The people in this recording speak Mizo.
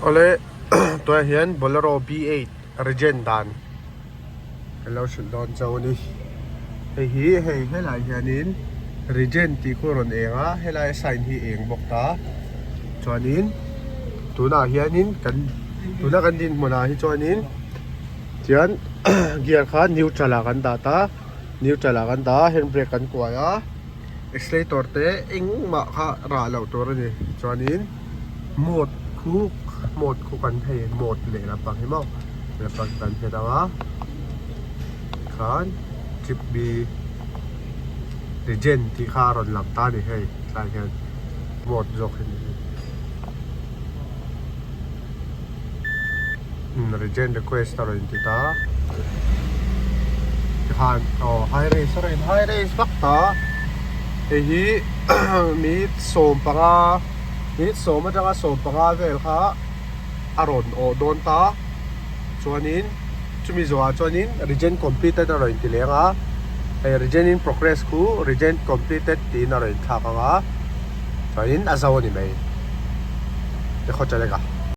Awle tunah hian Bolero B8 regen dan kan lo hrilh dawn chauh a ni. Hei hi hei helaiah hianin regen tih khu a rawn eng a helai a sign hi a eng bawk ta chuanin tunah hianin kan tuna kan dinhmunah hi chuanin tihian gear kha neutral ah kan dah ta neutral ah kan dah a hand brake kan kuai a. Accelerator te engmah kha rah loh tur a ni chuanin mode khu mode khu kan hei mode leh lampang hi maw lampang hi kan hmet ang a tikhan trip B regen tih kha a rawn lang ta a ni hei tlaiah hian mode zawk hi ni. Regen request a rawn inti ta tikhan aw high race a rawn in high race vak ta hei hi minute 15 minute 10 atanga 15 vel kha a rawn awh dawn ta chuanin chumi zawhah chuanin regen completed a rawn inti leng a hei regen in progress khu regen completed tiin a rawn inthlak ang a chuanin a zo a ni mai. Te khaw chalek a.